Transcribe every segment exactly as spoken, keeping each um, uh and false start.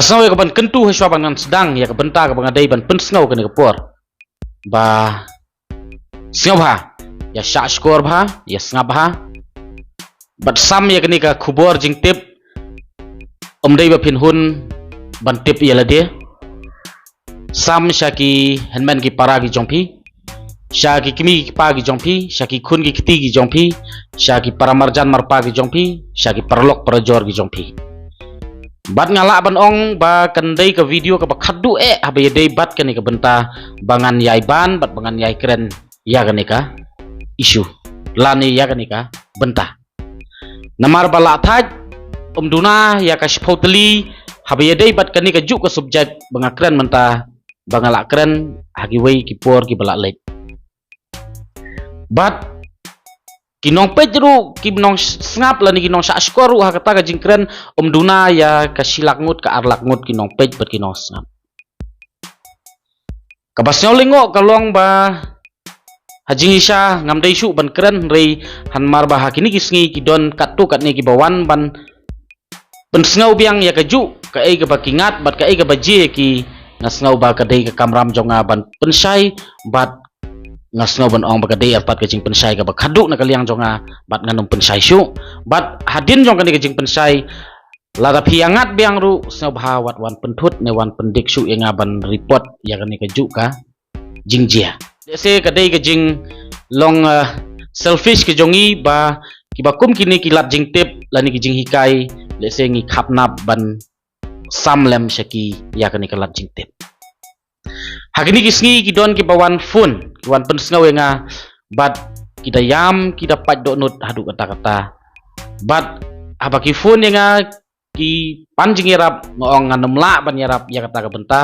Sngew ïa ka ban kyntu ha shuwa ban ngan sdang ïa ka bynta kaba nga dei ban pynsngew kane ka por. Ba sngewbha ïa shah shkor bha, ïa sngap bha. Bad sam ïa kane ka khubor jingtip, ym dei ba phin hun ban tip ïa lade. Sam sha ki hynmen ki para ki jong phi, sha ki kmie ki kpa ki jong phi, sha ki khun ki kti ki jong phi, sha ki para marjan marpa ki jong phi, sha ki paralok parajor ki jong phi. Bad nga lah ban ong ba kan dei ka video kaba khatduh eh haba ïadei bad kane ka bynta ba ngan ïai ban bad ba ngan ïai kren ïa kane ka issue lane ïa kane ka bynta. Namar ba lah thait, ym duna ïa ka shiphew tylli haba ïadei bad kane kajuh ka subject ba nga kren mynta, ba nga lah kren ha kiwei ki por kiba lah leit. Bad ki nongpeit ruh, ki nongsngap lane ki nongshah shkor ruh ha kata ka jingkren, ym duna ïa ka shi lak ngut, ka ar lak ngut ki nongpeit bad ki nongsngap. Kaba sngewlyngngoh ka long ba ha jingshisha ngam dei shuh ban kren, hynrei namar ba ha kine ki sngi ki don katto katne kiba wan ban pynsngew biang ïa kajuh kaei kaba ki ngat bad kaei kaba jia ïa ki. Nga sngew ba ka dei ka kamram jong nga ban pynshai bad nga sngew ban ong ba ka dei artat ka jingpynshai kaba khatduh na ka liang jong nga bad ngan ym pynshai shuh. Bad hadien jong kane ka jingpynshai, lada phi ïa ngat biang ruh, sngewbha wat wan pynthut ne wan pyndik shuh ïa nga ban report ïa kane kajuh ka jingjia. Lehse ka dei ka jinglong, eh, selfish ka jong ngi ba kiba kum kine ki lad jingtip lane ki jinghikai, lehse ngi khapnap ban sam lem sha ki ïa kane ka lad jingtip. Ha kine ki sngi ki don kiba wan phone, ki wan pynsngew ïa nga, bad ki da ïam, ki da pait dohnud haduh katta katta. Bad haba ki phone ïa nga, ki pan jingïarap, nga ong ngan ym lah ban ïarap ïa kata ka bynta,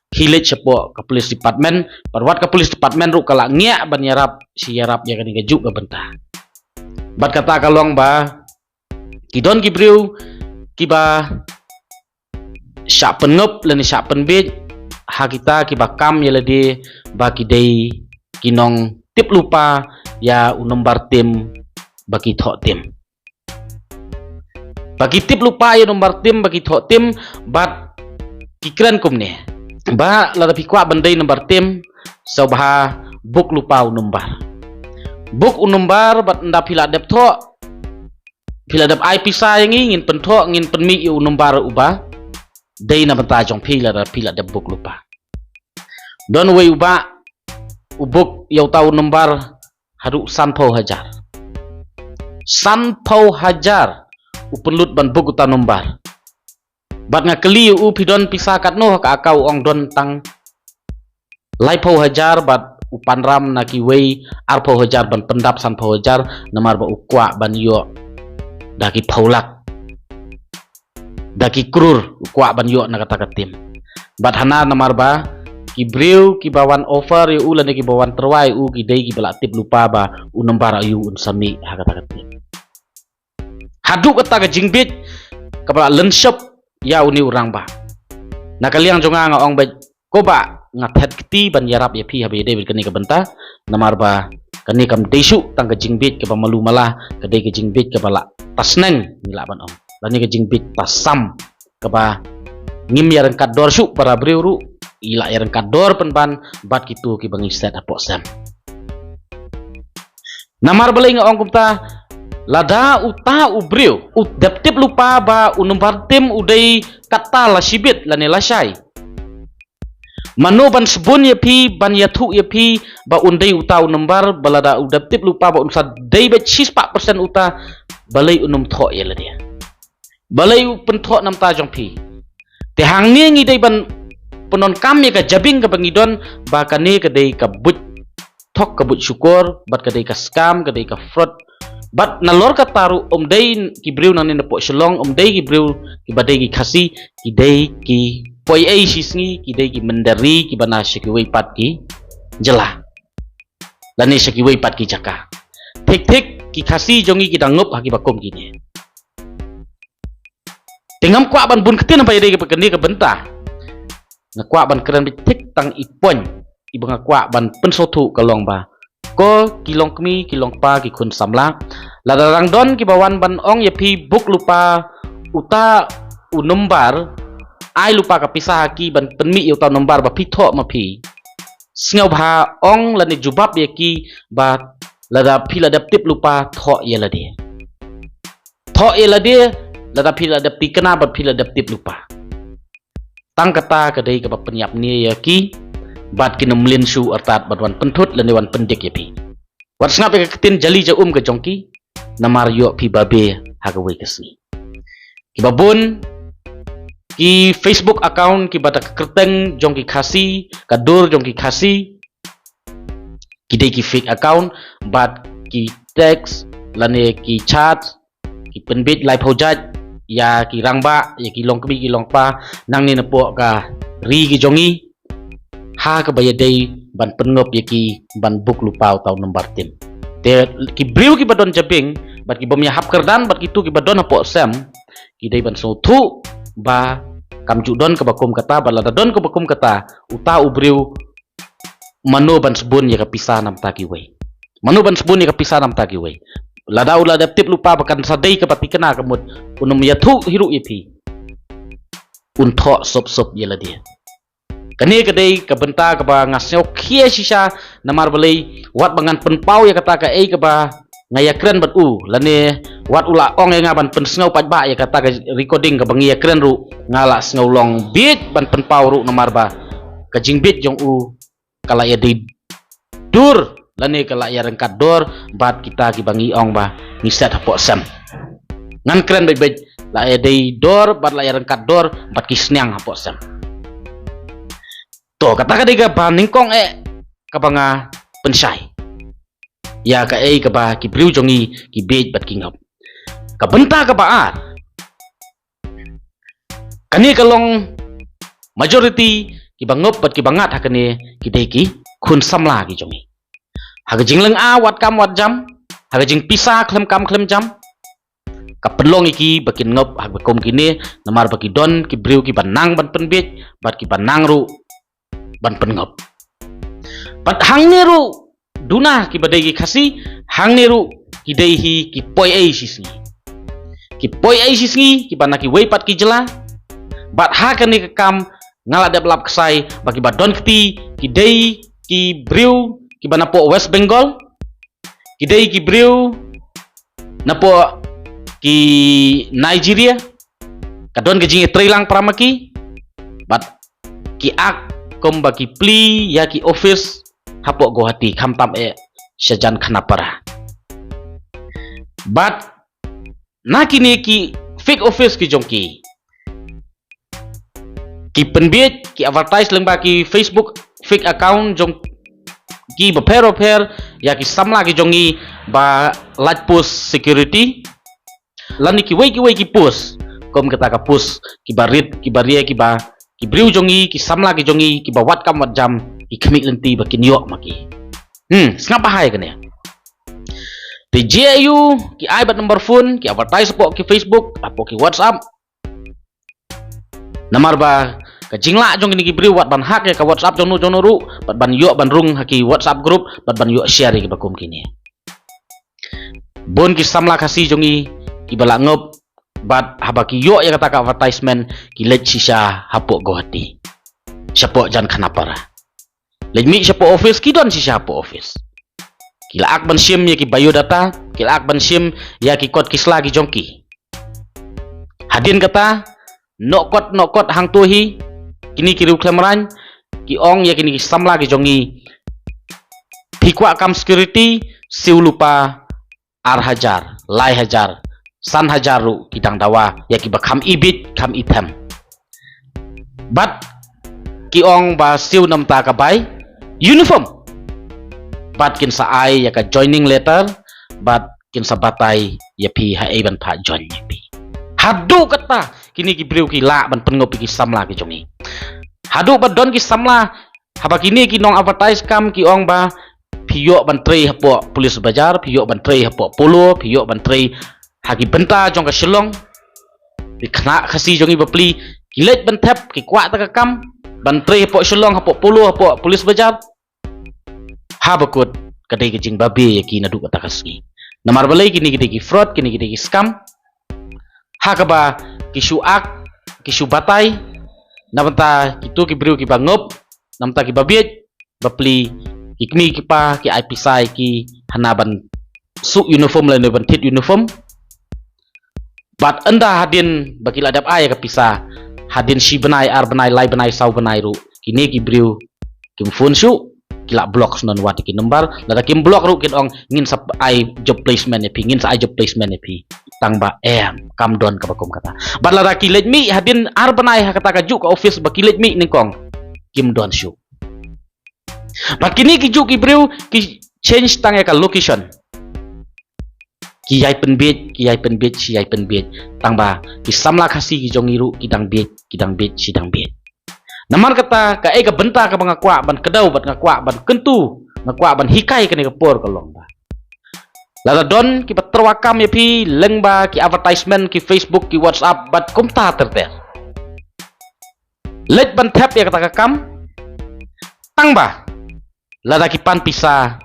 khie leit shapoh ka police department, bad wat ka police department ruh ka la ngiah ban ïarap, shi ïarap ïa kane kajuh ka bynta. Bad kata ka long ba ki don ki briew kiba shah pynngop lane shah pynbiej ha kita kiba kam ïa lade ba ki dei ki nongtip lypa ïa u nombar tim ba ki thoh tim. Ba ki tip lypa ïa u nombar tim ba ki thoh tim, bad ki kren kumne. Ba lada phi kwah ban dei nombar tim, sngewbha book lypa u nombar. Book u nombar bad ynda phi la dep thoh, phi la dep ai pisa ïa ngi, ngin pynthoh, ngin pynmih ïa u nombar uba dei na bynta jong phi lada phi la dep book lypa. Don uwei u bah u book ïa uta u nombar haduh sanphew hajar. Sanphew hajar u pynlut ban book uta u nombar. Bad nga kylli ïa u, phi don pisa katno ha ka account? U ong don tang laiphew hajar, bad u pan ram na kiwei arphew hajar ban pyndap sanphew hajar, namar ba u kwah ban ïoh da ki phew lak, da ki krur u kwah ban ïoh na kata ka tim. Bad hana namar ba ki briew kiba wan offer ïa u lane kiba wan tyrwa ïa u ki dei kiba la tip lypa ba u nombar aïu un sa mih ha kata ka tim. Haduh kata ka jingbiej kaba la lynshop ïa une u rangbah. Na ka liang jong nga nga ong beit, ko bah, nga thet kti ban ïarap ïa phi haba ïadei bad kane ka bynta, namar ba kane kam dei shuh tang ka jingbiej kaba malu mala, ka dei ka jingbiej kaba la tasneng ngi lah ban ong. Lane ka jingbiej tasam kaba ngim ïa ryngkat dor shuh para briew ruh, i la ïa ryngkat dor pynban bad kito kiba ngi set hapoh sem. Namar balei nga ong kumta? Lada uta u briew u dep tip lypa ba u nombar tim u dei katta la shibit lane lashai, mano ban sbun ïa phi, ban ïathuh ïa phi ba un dei uta u nombar, ba lada u dep tip lypa ba un sa dei beit shispah percent uta, balei un ym thoh ïa lade? Balei u pynthoh na bynta jong phi? Te hangne ngi dei ban pyndonkam ïa ka jabieng kaba ngi don, ba kane ka dei ka buit thok, ka buit shukor, bad ka dei ka scam, ka dei ka fraud. Bad nalor kata ruh, ym dei ki briew nangne napoh Shillong, ym dei ki briew kiba dei ki Khasi, ki dei ki poi ei shi sngi, ki dei ki mynder ri kiba na sha kiwei pat ki jylla lane sha kiwei pat ki jaka. Thik thik ki Khasi jong ngi ki dang ngop ha kiba kum kine. Te ngam kwah ban bun ktien haba ïadei bad kane ka bynta. Nga kwah ban kren beit thik tang i point iba nga kwah ban pynsngewthuh ka long ba, ko ki longkmie, ki longkpa, ki khun samla, lada dang don kiba wan ban ong ïa phi book lypa uta u nombar, ai lypa ka pisa ha ki ban pynmih ïa uta u nombar ba phi thoh ma phi, sngewbha ong lane jubab ïa ki ba lada phi la dep tip lypa thoh ïa lade. Thoh ïa lade lada phi la dep tikna bad phi la dep tip lypa. Tang kata ka dei kaba pynïap ne ïa ki bad kin ym lynshai artat bad wan pynthut lane wan pyndik ïa phi. Wat sngap ïa ka ktien jali ja um ka jong ki, namar ïoh phi babe ha kawei ka sngi. Kiba bun ki Facebook account kiba da ka kyrteng jong ki Khasi, ka dur jong ki Khasi, ki dei ki fake account bad ki text lane ki chat, ki pynbeit lai phew jait ïa ki rangbah, ïa ki longkmie ki longkpa nangne napoh ka ri ki jong ngi, ha kaba ïadei ban pynngop ïa ki ban buk lypa uta u nombar TIN. Te ki briew kiba don jabieng bad ki bym ïahap kyrdan bad kitu kiba don hapoh sem, ki dei ban sngewthuh ba kam ju don kaba kum kata, bad lada don kaba kum kata, uta u briew mano ban sbun ïa ka pisa namta kiwei? Mano ban sbun ïa ka pisa namta kiwei? Lada u la dep tip lypa ba kan sa dei kaba tikna ka mut un ym ïathuh hi ruh ïa phi, un thoh sop sop ïa lade. Kane ka dei ka bynta kaba nga sngew khia shisha, namar balei, wat ba ngan pynpaw ïa kata kaei kaba nga ïakren bad u, lane wat u la ong ïa nga ban pynsngew paidbah ïa kata ka recording kaba ngi ïakren ruh, nga la sngew long bieit ban pynpaw ruh namar ba ka jingbeit jong u ka la ïadei dur lane ka la ïaryngkat dur bad kita kiba ngi ong ba ngi set hapoh sem. Ngan kren beit beit, la ïadei dur bad la ïaryngkat dur bad ki sniang hapoh sem. To, kata ka dei kaba nyngkong eh kaba nga pynshai ïa kaei kaba ki briew jong ngi ki bieit bad ki ngop. Ka bynta kaba ar, kane ka long majority kiba ngop bad kiba ngat ha kane ki dei ki khun samla ki jong ngi. Ha ka jinglynga wat kam wat jam, ha ka jingpisa khlem kam khlem jam, ka pynlong ïa ki ba kin ngop ha kaba kum kine, namar ba ki don ki briew kiba nang ban pynbieit bad kiba nang ruh ban pynngop. Bad hangne ruh duna kiba dei ki Khasi, hangne ruh ki dei hi ki poi ei shi sngi. Ki poi ei shi sngi kiba na kiwei pat ki jylla. Bad ha kane ka kam nga la dep lap ksai ba kiba don kti ki dei ki briew kiba napoh West Bengal, ki dei ki briew napoh ki Nigeria, ka don ka jingïatreilang para ma ki, bad ki ak kumba ki plie ïa ki office hapoh Guwahati, khamtam eh sha jan Khanapara. Bad na kine ki fake office ki jong ki, ki pynbieit, ki advertise lyngba ki Facebook fake account jong ki bapher bapher ïa ki samla ki jong ngi ba lait post security lane kiwei kiwei ki post, kum kata ka post kiba rit kiba ria kiba ki briew jong ngi, ki samla ki jong ngi kiba wat kam wat jam, ki khmih lynti ba kin ïoh ma ki. Hmm, sngap bha ïa kane. Te jia ïa u, ki ai bad number phone, ki advertise hapoh ki Facebook, hapoh ki WhatsApp. Namar ba ka jinglah jong kine ki briew wat ban hack ïa ka WhatsApp jong no jong no ruh, bad ban ïoh ban rung ha ki WhatsApp group, bad ban ïoh share ïa kiba kum kine. Bun ki samla Khasi jong ngi kiba la ngop, bad haba ki ïoh ïa kata ka advertisement ki leit shisha hapoh Guwahati, shapoh jan Khanapara. Leit mih shapoh office, ki don shisha hapoh office. Ki la ak ban shim ïa ki biodata, ki la ak ban shim ïa ki kot ki sla ki jong ki. Hadien kata, noh kot noh kot hangto hi, kine ki riew khlem rain ki ong ïa kine ki samla ki jong ngi, phi kwah kam security, siew lypa ar hajar, lai hajar, san hajar ruh ki dang dawa ïa kiba kham ibit kham ithem. Bad ki ong ba siew namta ka bai uniform. Bad kin sa ai ïa ka joining letter, bad kin sa batai ïa phi haei ban phah join ïa phi. Haduh kata kine ki briew ki lah ban pynngop ïa ki samla ki jong ngi. Haduh ba don ki samla, haba kine ki nong advertise kam ki ong ba phi ïoh ban trei hapoh Police Bazar, phi ïoh ban trei hapoh Polo, phi ïoh ban trei ha ki bynta jong ka Shillong. Ki khynnah Khasi jong ngi bapli ki leit ban thep, ki kwah ta ka kam ban trei hapoh Shillong, hapoh Polo, hapoh Police Bazar. Haba kut ka dei ka jingbabe ïa ki naduh kata ka sngi. Namar balei? Kine ki dei ki fraud, kine ki dei ki scam. Ha kaba ki shu ak, ki shu batai, Na bynta kitu ki briew kiba ngop, na bynta kiba bieit, bapli, ki kmie ki kpa ki ai pisa ïa ki hana ban suh uniform lane ban thied uniform. Bad ynda hadien ba ki la dep ai ka pisa, hadien shi bnai, ar bnai, lai bnai, saw bnai ruh, kine ki briew kim phone shuh, ki la block shen wat ïa ki number. Lada kim block ruh kin ong, ngin sa ai job placement ïa phi, ngin sa ai job placement ïa phi. Tang ba em, kam don kaba kum kata. Bad lada ki leit mih hadien ar bnai ha kata kajuh ka office ba ki leit mih nyngkong, kim don shuh. Bad kine kijuh ki briew ki change tang ïa ka location. Ki ïai pynbieit, ki ïai pynbieit, shi ïai pynbieit. Tang ba ki samla Khasi ki jong ngi ruh ki dang bieit, ki dang bieit, shi dang bieit. Namar kata, kaei ka bynta kaba nga kwah ban kdew bad nga kwah ban kyntu, nga kwah ban hikai kane ka por ka long ba, lada don kiba tyrwa kam ïa phi lyngba ki advertisement, ki Facebook, ki WhatsApp bad kumta ter ter, leit ban thep ïa kata ka kam. Tang ba lada ki pan pisa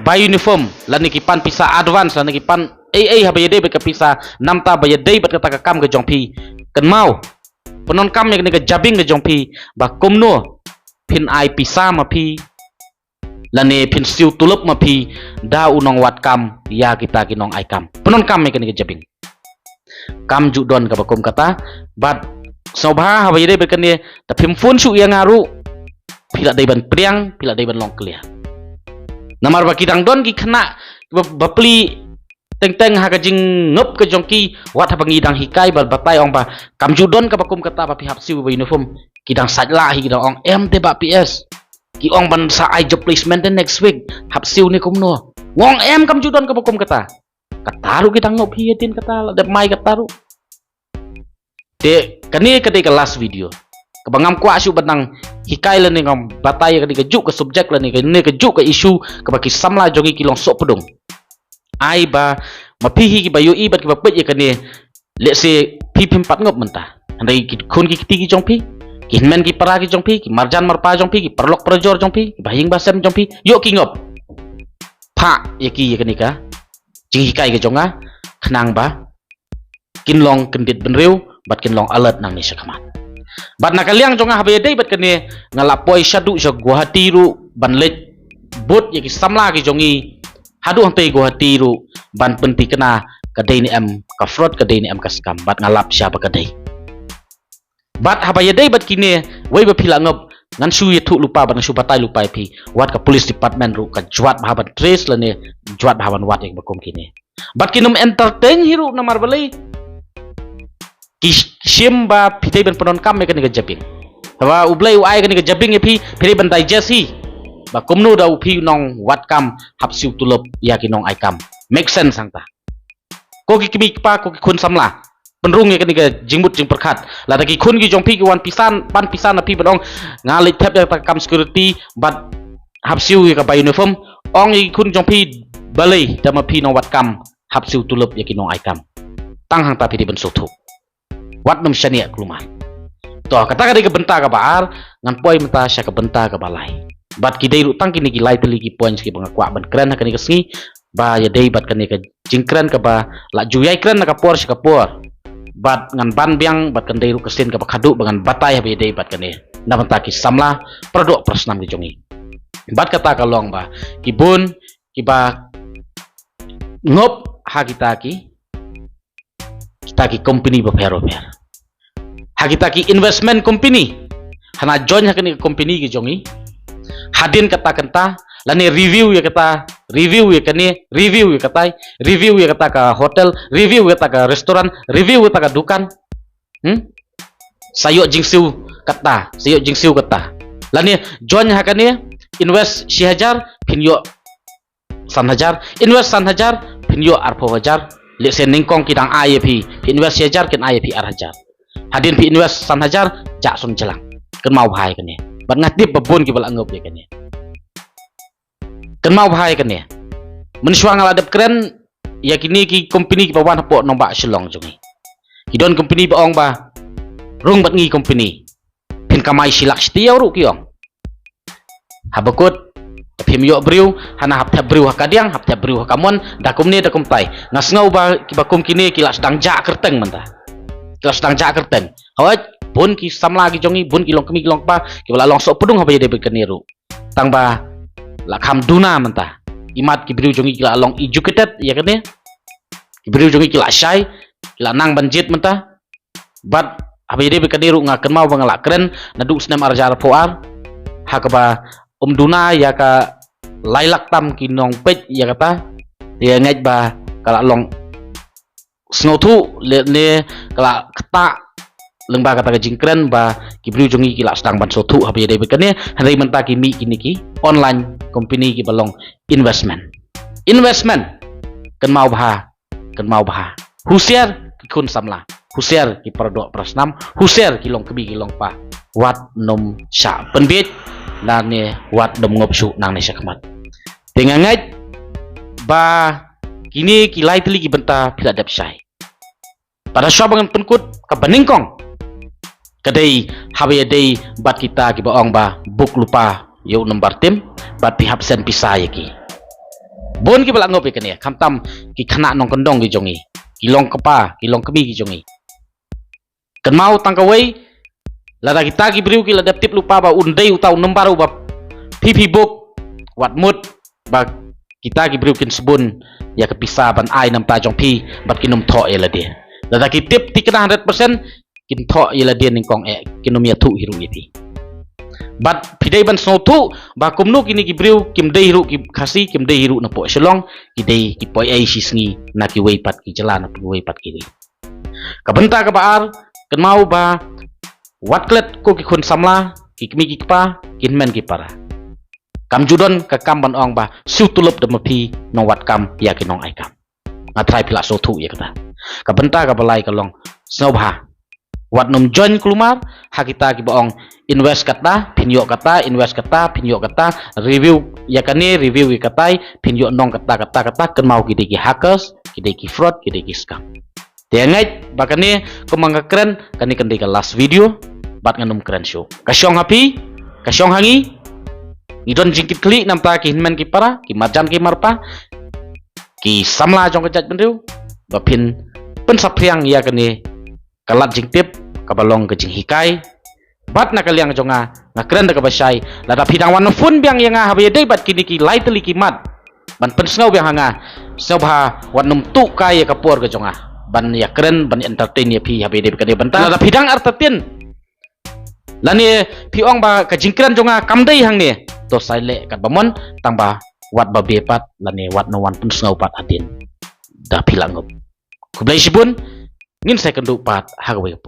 bai uniform, lane ki pan pisa advance, lane ki pan ei ei haba ïadei bad ka pisa, na bynta ba ïadei bad kata ka kam ka jong phi. Kynmaw, pyndonkam ïa kane ka jabieng ka jong phi, ba kumno phin ai pisa ma phi, lane phin siew tulop ma phi da u nongwad kam ïa kita ki nong ai kam. Pyndonkam ïa kane ka jabieng. Kam ju don kaba kum kata. Bad sngewbha haba ïadei bad kane, da phim phone shuh ïa nga ruh, phi la dei ban pdiang, phi la dei ban long clear. Namar ba ki dang don ki khynnah ba, bapli teng teng ha ka jingngop ka jong ki, wat haba ngi dang hikai bad batai ong ba kam ju don kaba kum kata ba phi hap siew ba uniform, ki dang sait lah hi, ki dang ong, em te ba P S, ki ong ban sa ai job placement te next week, hap siew ne kumno. Nga ong em, kam ju don kaba kum kata. Kata ruh ki dang ngop hi hadien kata, la dep mai kata ruh. Te kane ka dei ka last video kaba ngam kwah shuh ban nang hikai lane ngam batai ïa kane kajuh ka subject lane kane kajuh ka issue kaba ki samla jong ngi ki long soh pdung. Ai ba ma phi hi kiba ïohi bad kiba peit ïa kane, lehse phi phim pat ngop mynta. Hynrei ki khun ki kti ki jong phi, ki hynmen ki para ki jong phi, ki marjan marpa jong phi, ki paralok parajor jong phi, ki bahaïing bahasem jong phi, ïoh ki ngop. Phah ïa ki ïa kane ka jinghikai ka jong nga, khnang ba kin long kyndit bynriew bad kin long alert nangne shakhmat. Bad na ka liang jong nga haba ïadei bad kane, nga la poi shaduh sha Guwahati ruh ban leit bud ïa ki samla ki jong ngi haduh hangtei Guwahati ruh ban pynthikna ka dei ne em ka fraud, ka dei ne em ka scam, bad nga lap sha ba ka dei. Bad haba ïadei bad kine, wei ba phi la ngop, ngan shu ïathuh lypa bad ngan shu batai lypa ïa phi, wat ka police department ruh ka jwat bha ban trace lane jwat bha ban wad ïa kiba kum kine. Bad kin ym entertain hi ruh namar balei, ki shim ba phi dei ban pyndonkam ïa kane ka jabieng. Haba U Blei u ai kane ka jabieng ïa phi, phi dei ban digest hi. Ba kumno da u phi u nongwad kam hap siew tulop ïa ki nong ai kam. Make sense hangta. Ko ki kmie kpa, ko ki khun samla, pynrung ïa kane ka jingmut jingpyrkhat. Lada ki khun ki jong phi ki wan pisa, pan pisa na phi ban ong, nga leit thep ïa kata ka kam security bad hap siew ïa ka bai uniform, ong ïa ki khun jong phi, balei da ma phi nongwad kam hap siew tulop ïa ki nong ai kam. Tang hangta phi dei ban sngewthuh. Wat nym shaniah kulmar. To, kata ka dei ka bynta kaba ar, ngan poi mynta sha ka bynta kaba lai. Bad ki dei ruh tang kine ki lai tylli ki points kiba nga kwah ban kren ha kane ka sngi, ba ïadei bad kane ka jingkren kaba la ju ïai kren na ka por sha ka por. Bad ngan ban biang bad kan dei ruh ka sien kaba khadduh ba ngan batai haba ïadei bad kane na bynta ki samla paradoh parasnam ki jong ngi. Bad kata ka long ba ki bun kiba ngop ha kita ki kita ki company bapher bapher. Ha kita ki investment company. Hana join ha kane ka company ki jong ngi. Hadien kata kynta, lane review ïa kata, review ïa kane, review ïa katai, review ïa kata ka hotel, review ïa kata ka restaurant, review ïa kata ka dukan. Hmm? Sa ïoh jingsiew kata, sa ïoh jingsiew kata. Lane join ha kane, invest shi hajar, phin ïoh san hajar, invest san hajar, phin ïoh arphew hajar. Lehse nyngkong ki dang ai ïa phi, phi invest shi hajar, kin ai ïa phi ar hajar. Hadien phi invest san hajar, jah sngewjlang. Kynmaw bha ïa kane. Bad nga tip ba bun kiba la ngop ïa kane. Kynmaw bha ïa kane. Mynshuwa nga la dep kren ïa kine ki company kiba wan hapoh nongbah Shillong jong ngi. Ki don company ba ong ba rung bad ngi company. Phin kamai shi lak shi taïew ruh ki ong. Haba kut, phim ïoh briew, hana hap thep briew ha kadiang, hap thep briew ha kamon, da kumne da kumtai. Nga sngew ba kiba kum kine ki la sdang jah kyrteng mynta. Ki la sdang jah kyrteng. Hooid, bun ki samla ki jong ngi, bun ki longkmie ki longkpa kiba la long sohpdung haba ïadei bad kane ruh. Tang ba la kham duna mynta. Imat ki briew jong ngi ki la long educated ïa kane. Ki briew jong ngi ki la shai, ki la nang ban jied mynta. Bad haba ïadei bad kane ruh nga kynmaw ba nga la kren naduh snem ar hajar arphew ar, ha kaba ym duna ïa ka lai lak tam ki nongpeit ïa kata. Ïa ngeit ba ka la long sngewthuh lane ka la ktah lyngba kata ka jingkren ba ki briew jong ngi ki la sdang ban sngewthuh haba ïadei bad kane. Hynrei mynta ki mih kine ki online company kiba long investment. Investment. Kynmaw bha, kynmaw bha. Husiar ki khun samla, husiar ki paradoh parasnam, husiar ki longkmie ki longkpa. Wat nym shah pynbiej lane wat nym ngop shuh nangne shakhmat. Te nga ngeit ba kine ki lai tylli ki bynta phi la dep shai. Bad hashwa ba ngan pynkut kaba nyngkong, ka dei haba ïadei bad kita kiba ong ba book lypa ïa u number team bad phi hap send pisa ïa ki. Bun kiba la ngop ïa kane, khamtam ki khynnah nongkyndong ki jong ngi, ki longkpa, ki longkmie ki jong ngi. Kynmaw tang kawei, lada kita ki briew ki la dep tip lypa ba un dei uta u number uba phi phi book, wat mut ba kita ki briew kin sbun ïa ka pisa ban ai namta jong phi bad kin ym thoh ïa lade. Lada ki tip thikna hundred percent, kin thoh ïa lade nyngkong eh, kin ym ïathuh hi ruh ïa phi. Bad phi dei ban sngewthuh ba kumno kine ki briew kim dei hi ruh ki Khasi, kim dei hi ruh na poh Shillong, ki dei ki poi ei shi sngi na kiwei pat ki jylla, na kiwei pat ki ri. Ka bynta kaba ar, kynmaw ba wat klet ko ki khun samla, ki kmie ki kpa, ki hynmen ki para. Kam ju don ka kam ban ong ba siew tulop da ma phi nongwat kam ïa ki nong ai kam. Nga trai phi la sngewthuh ïa kata. Ka bynta kaba lai ka long, sngewbha wat nym join kulmar ha kita kiba ong invest kata phin ïoh kata, invest kata phin ïoh kata, review ïa kane, review ïa katai, phin ïoh nong kata kata kata. Kynmaw ki dei ki hackers, ki dei ki fraud, ki dei ki scam. Te ngeit ba kane kumba nga kren, kane kan dei ka last video bad ngan ym kren shuh. Ka shong ha phi, ka shong ha ngi. Ngi don jingkitkhlieh namta ki hynmen ki para, ki marjan ki marpa, ki samla jong ka jaitbynriew, ba phin pynsaphriang ïa kane ka lad jingtip kaba long ka jinghikai. Bad na ka liang jong nga, nga kren da kaba shai, lada phi dang wan phone biang ïa nga haba ïadei bad kine ki lai tylli ki mat ban pynsngew biang ha nga, sngewbha wat nym tuh kai ïa ka por ka jong nga ban ïa kren, ban entertain ïa phi haba ïadei bad kane ka bynta. Lada phi dang artatien lane phi ong ba ka jingkren jong nga kam dei hangne, to saileh katba mon, tang ba wat ba beh pat lane wat nym wan pynsngew pat hadien da phi la ngop. Khublei shibun, ngin sa ïakynduh pat ha kawei ka por.